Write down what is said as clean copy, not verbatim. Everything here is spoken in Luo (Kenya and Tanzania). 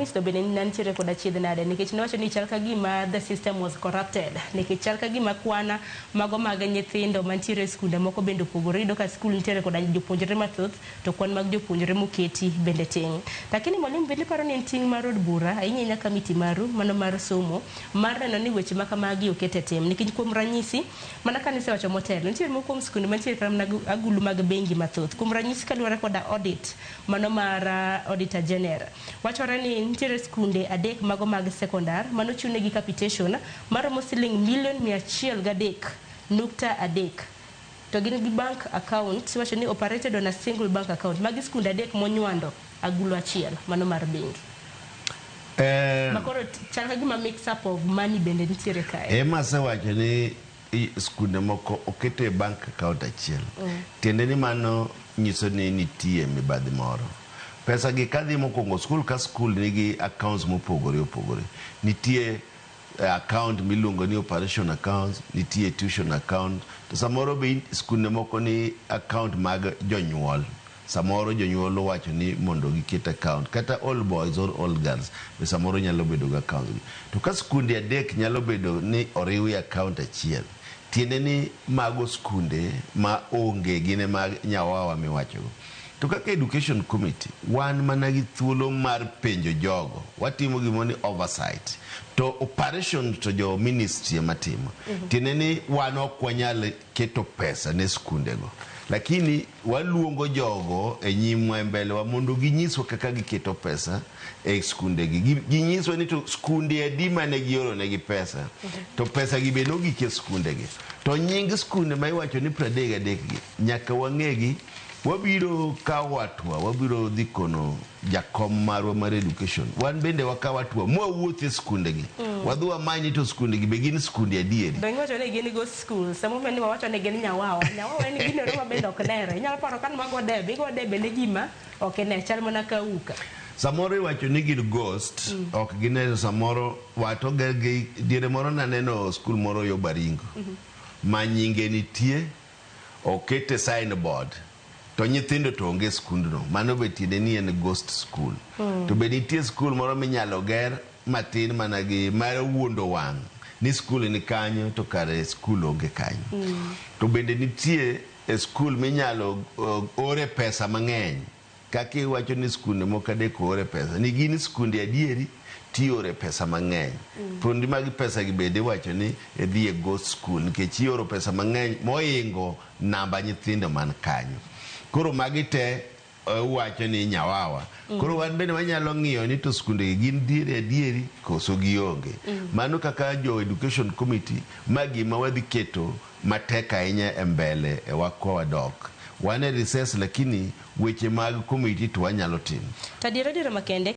Promise to bende nantiere koda achiedh nade nikech nowacho ni chal ka gima the system was corrupted nikech chal ka gima kwana mago mag nyithindo mantiere e skunde moko bende opogore. Iyudo ka skul nitiere koda jopuonjre mathoth to kwan mag jopuonjre moketi bende tin. Lakini mwalimu bende iparo ni en ting' mar od bura ahinya ahinya kamiti maru mano mar somo mar neno ni weche makamagi oket e tim nikech kuom ranyisi mana kane isewacho motelo nitiere moko kuom skunde mantiere kata mana agulu mag bengi mathoth. Kuom ranyisi kaluwore koda audit mano mar Auditor General wachore ni nitiere skunde adek mago mag sekondar manochunegi capitation maromo siling milion 103.3 to gin gi bank account iwacho ni operated on a single bank account. Magi skunde adek monywando agulu achiel mano mar bengi. Makoro chal ka gima mix up of money bende nitiere kae. Ema asewacho ni skunde moko oketo e bank account achiel. Tiende ni mano nyiso ni nitie mibadhi moro. Pesa gi kadhi mokwongo skul ka skul nigi accounts mopogore opogore. Nitie account miluongo ni operation accounts, nitie tuition account, to samoro be skunde moko ni account mag jonyuol. Samoro jonyuol owacho ni mondo giket account kata all boys or all girls be samoro nyalo bedo gi account gi. To ka skunde adek nyalo bedo ni oriw e account achiel, tiende ni mago skunde ma onge gin mag nyawawa miwachogo. To kaka education committee, wan mana gi thuolo mar penjo jogo. Watimo gimoro ni oversight. To operation to jo ministry ema timo. Tiende ni wan ok wanyal keto pesa ne skundego. Lakini waluongo jogo e nyimwa e mbelewa mondo ginyiswa kaka giketo pesa e skundegi. Ginyiswa ni to skunde adi mane gioro negi pesa. To pesa gi be nogik e skundegi. To nying skunde ma iwacho ni 33 gi, nyaka wang'egi. Wabiro kawo hatua, wabiro dhi kono jakom marwa mar education. Wan bende wakaw hatua mwawuoth e skundegi. Wadhi wamany ni to skundegi be gin skunde adieri. Donge iwacho ni gin ghost schools, sama ni wawacho ni gin nyawawa. Nyawawa en gino ma bende ok nere. Inyalo paro ka nwago debe, igo debe ne gima ok ine, chal mana ka uka. Samoro iwacho ni gin ghost, ok gineno samoro wat oger gi diere moro naneno skul moro yo Baringo. Ma nyinge nitie, okete signboard, to nyithindo to onge skundno. Mano be tiende ni en ghost school. To be nitie skul moro minyalo ger matin mana gi mar wuondo wang' ni skul ni kanyo to kare skul onge kanyo. To bende nitie e skul minyalo ore pesa mang'eny. Kaka iwacho ni skunde moko adek oore pesa, ni gin skunde adieri tiore pesa mang'eny. Puonj mag pesa gi bende iwacho ni idhi e ghost school nikech ioro pesa mang'eny moingo namba nyithindo man kanyo. Koro magi te uwacho ni nyawawa. Koro wan bende wanyalo ng'iyo ni to skunde gi gin diere adieri koso gionge. Mano kaka jo education committee ma gima wadhi keto matek ahinya e mbele e wakwa wadok. Wan e recess lakini weche mag committee to wanyalo timo. To adiera adiera makende.